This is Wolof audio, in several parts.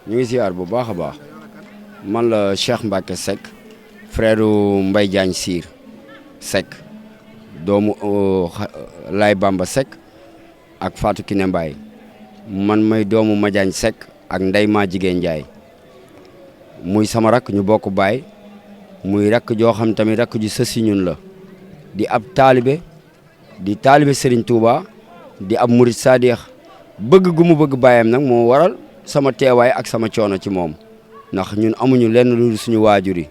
ñu ngi ziar bu baax a baax man la Cheikh Mbacke Seck frère Mbaye Diagne Sir Seck doomu Laye Bamba Seck ak Fatou Kiné Mbaye man may doomu Madiagne Seck ak Ndeye Ma Jigéen Ndiaye muy sama rakk ñu bokk baay muy rakk joo xam tamit rakk ju sës si ñun la di ab taalibe Serigne Touba di ab murit Sadikh bëgg gu mu bëgg baayam nag moo waral sama teewaay ak sama coono ci moom ndax ñun amuñu lenn lu suñu waajur yi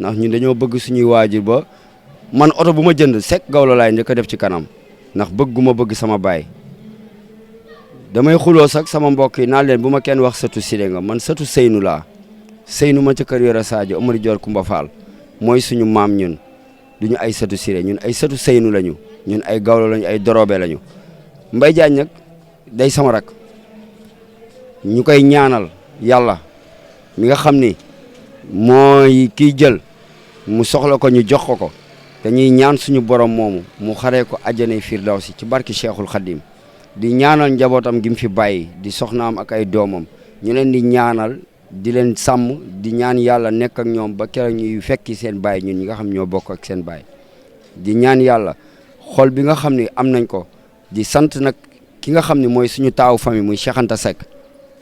ndax ñun dañoo bëgg suñuy waajur ba man oto bu ma jënd Seck Gawlo laay njëkk a def ci kanam ndax bëgg gu ma bëgg sama baay damay xuloo sax sama mbokk yi naan leen bu ma kenn wax sëtu Siré nga man sëtu Seynu laa Seynu ma ca kër Yoro Sadio Amari Joor Kumba Faal mooy suñu maam ñun duñu ay sëtu Siré ñun ay sëtu Seynu lañu ñun ay Gawlo lañu ay Dorobe lañu Mbaye Diagne nag day sama rak ñu koy ñaanal yàlla mi nga xam ni mooy kiy jël mu soxla ko ñu jox ko dañuy ñaan suñu borom moomu mu xaree ko àjjanay firdawsi ci barki Cheikhul Khadim di ñaanal njabootam gi mu fi bàyyi di soxnaam ak ay doomam ñu leen di ñaanal di leen sàmm di ñaan yàlla nekk ak ñoom ba keroog ñuy fekki seen baay ñun ñi nga xam ñoo bokk ak seen baay di ñaan yàlla xol bi nga xam ne am nañ ko di sant nag ki nga xam ne mooy suñu taawu famille muy Cheikh Anta Seck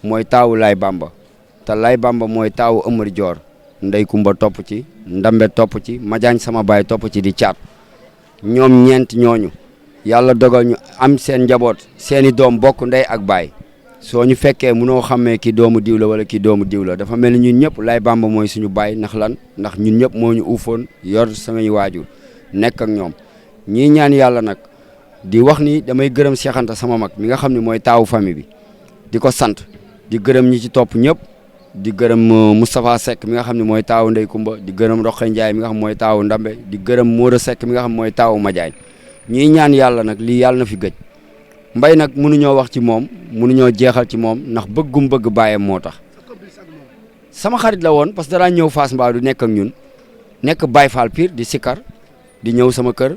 mooy taawu Laye Bamba te Laye Bamba mooy taawu Amari Joor Ndey Kumba topp ci Ndambe topp ci Madiagne sama baay topp ci di caat ñoom ñeent ñooñu yàlla dogal ñu am seen njaboot seeni doom bokk ndey ak baay soo ñu fekkee mënoo xamee kii doomu diw la wala kii doomu diw la dafa mel ni ñun ñëpp Laye Bamba mooy suñu baay ndax lan ndax ñun ñëpp moo ñu uufoon yor samay waajur nekk ak ñoom ñii ñaan yàlla nag di wax ni damay gërëm Cheikh Anta sama mag mi nga xam ne mooy taawu famille bi di ko sant di gërëm ñi ci topp ñëpp di gërëm Moustapha Seck mi nga xam ne mooy taawu Ndey Kumba di gërëm Roqe Ndiaye mi nga xam mooy taawu Ndambe di gërëm Moura Seck mi nga xam mooy taawu Madiagne ñuy ñaan yàlla nag lii yàlla na fi gëj Mbaye nag mënuñoo wax ci moom mënuñoo jeexal ci moom ndax bëggum bëgg baayam moo tax sama xarit la woon parce que danaa ñëw Fass Mbao du nekk ak ñun nekk Baye Fall Pire di sikkar di ñëw sama kër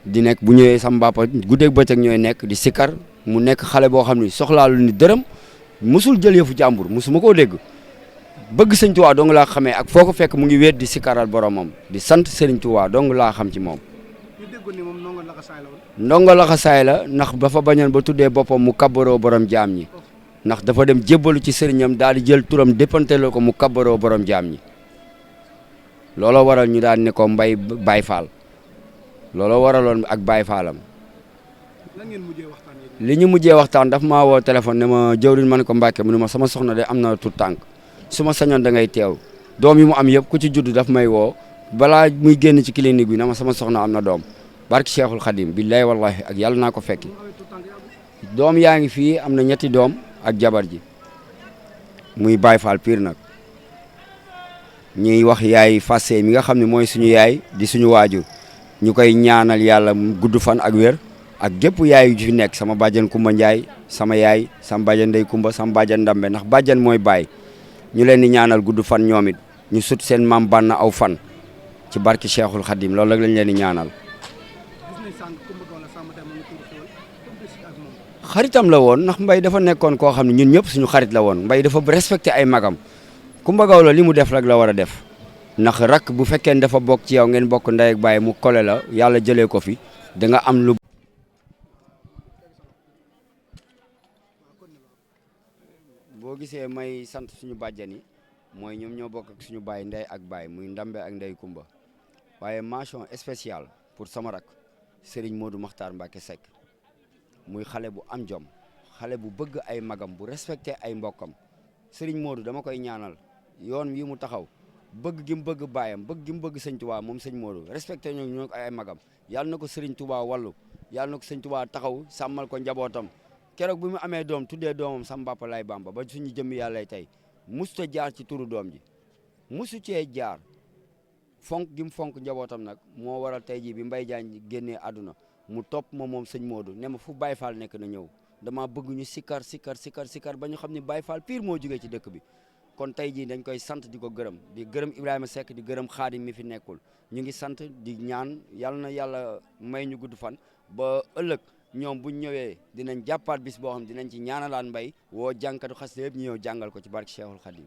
di nekk bu ñëwee sama bàppa guddeeg bëccëg ñooy nekk di sikkar mu nekk xale boo xam ni soxlaalu ni dërëm musul jël yëfu jàmbur musuma koo dégg bëgg sëñ Tuubaa dong laa xamee ak foo ko fekk mu ngi wéet di sikkaral boromam di sant Sëriñ Tuubaa dong laa xam ci moom. ndongo laxasaay la ndax dafa bañoon ba tuddee boppam mu kabbaroo borom jaam ñi ndax dafa dem jébbalu ci sëriñam daal di jël turam déppanteloo ko mu kabbaroo borom jaam ñi looloo waral ñu daal ne ko Mbaye Baye Fall looloo waraloon ak Baye Fallam li ñu mujjee waxtaan daf maa woo téléphone ne ma jëwriñ ma ne ko Mbàkke mu ne ma sama soxna de am na tout tànk su ma sañoon da ngay teew doom yi mu am yëpp ku ci judd daf may woo balaa muy génn ci clinique bi na ma sama soxna am na doom barki Cheikhul Khadim billahi wallahi ak yàlla naa ko fekki doom yaa ngi fii am na ñetti doom ak jabar ji muy Baye Fall Pire nag ñuy wax yaay Fassé mi nga xam ne mooy suñu yaay di suñu waajur ñu koy ñaanal yàlla gudd fan ak wér ak gépp yaay yu fi nekk sama bàjjan Kumba Ndiaye sama yaay sama bàjjan Ndey Kumba sama bàjjan Ndambe ndax bàjjan mooy baay ñu leen di ñaanal gudd fan ñoom it ñu sut seen maam bànn aw fan ci barki Cheikhul Khadim loolu rek lañ leen di ñaanal. xaritam la woon ndax Mbaye dafa nekkoon koo xam ne ñun ñëpp suñu xarit la woon Mbaye dafa respecté ay magam Kumba Gawlo li mu def rek la war a def ndax rak bu fekkee ne dafa bokk ci yow ngeen bokk ndey ak baay mu kole la yàlla jëlee ko fi da nga am lu. boo gisee may sant suñu bàjjan yi mooy ñoom ñoo bokk ak suñu baay ndey ak baay muy Ndambe ak Ndey Kumba waaye mention spéciale pour sama rak Serigne Modou Makhtar Mbacke Seck muy xale bu am jom xale bu bëgg ay magam bu respecté ay mbokkam Serigne Modou dama koy ñaanal yoon wi mu taxaw bëgg gi mu bëgg baayam bëgg gi mu bëgg sëñ Touba moom sëñ Modou respecté ñoo ay magam yàlla na ko Serigne Touba wallu yàlla na ko sëñ Touba taxaw sàmmal ko njabootam keroog bi mu amee doom tuddee doomam sam Papa Laye Bamba ba suñu jëmmi yàlla tey musta jaar ci turu doom ji musu cee jaar fonk gi mu fonk njabootam nag moo waral tey jii bi Mbaye Diagne génnee àdduna mu topp ma moom sëñ Modou ne ma fu Baye Fall nekk na ñëw dama bëgg ñu sikkar ba ñu xam ne Baye Fall Pire moo jógee ci dëkk bi kon tey jii dañ koy sant di ko gërëm di gërëm Ibrahima Seck di gërëm Xaadim mi fi nekkul ñu ngi sant di ñaan yàlla na yàlla may ñu gudd fan ba ëllëg ñoom buñ ñëwee dinañ jàppaat bis boo xam dinañ ci ñaanalaan mbay woo jànkatu xasida yëpp ñu ñëw jàngal ko ci barke Cheikhul Khadim